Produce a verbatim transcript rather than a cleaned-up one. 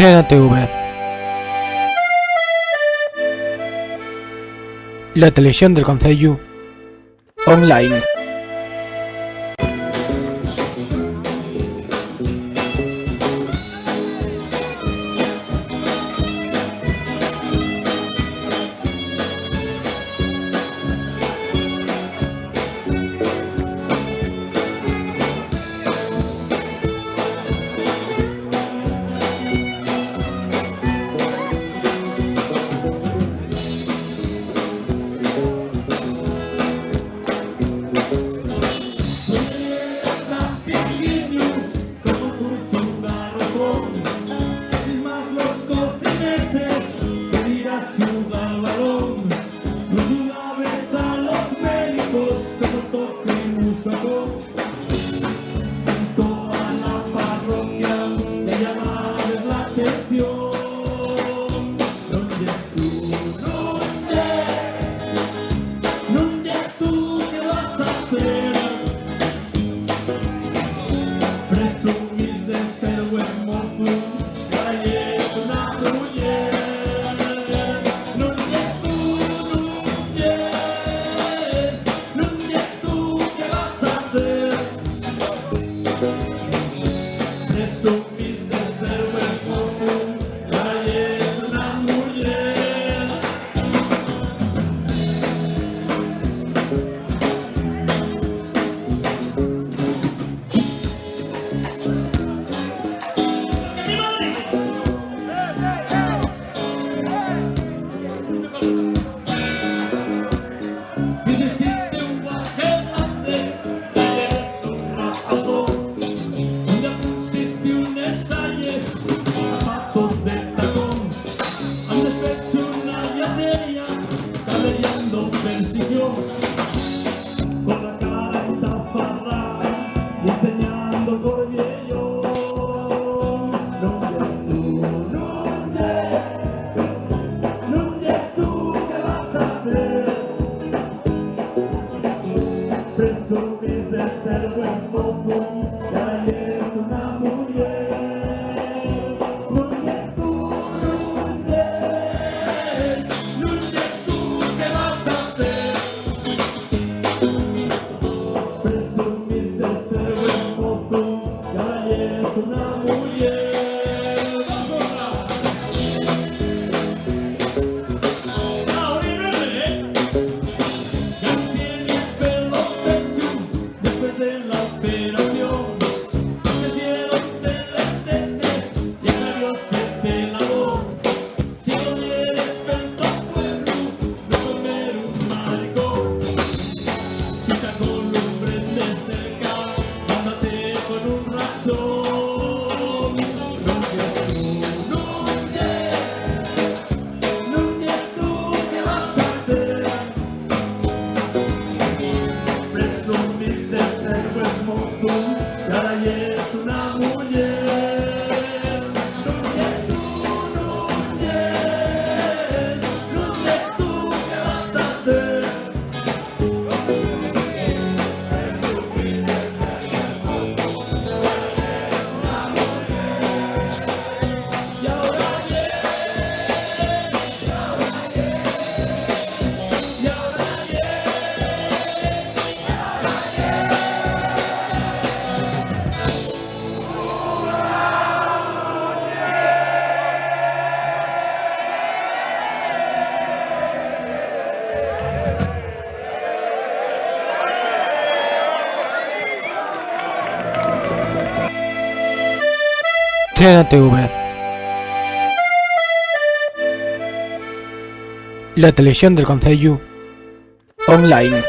T N T V. La televisión del Conceyu online. Toda la parroquia le llamaba la atención. Non yes tú, non yes, non yes tú, ¿qué vas a hacer? Presumís de ser buen mozo, ya yes una muyer. Non yes tú, non yes, non yes tú, ¿qué vas a hacer? Presumís de ser buen mozo, ya yes una muyer. Con la cara entafarrada y enseñando el gorguillo. Non yes tú, non yes, non yes tú, ¿qué vas a hacer? Presumís de ser buen mozo, ya yes una muyer. Non yes tú, non yes, non yes tú, ¿qué vas a hacer? Presumís de ser buen mozo, ya yes una muyer. Vamos a ver, ya tiene pelo pecho después de la operación. Le dieron de las tetas y salió siete la voz. Si no eres pelpa pueblo, no comer un maricón. Si esa columbre te cerca, mándate con un ratón. Non yes tú, non yes, non yes tú, ¿qué vas a hacer? Presumís de ser buen mozo, ya yes una muyer. Non yes tú, non yes, non yes tú, ¿qué vas a hacer? Y ahora yes, y ahora yes, y ahora yes. T N T V. La televisión del Conceyu online.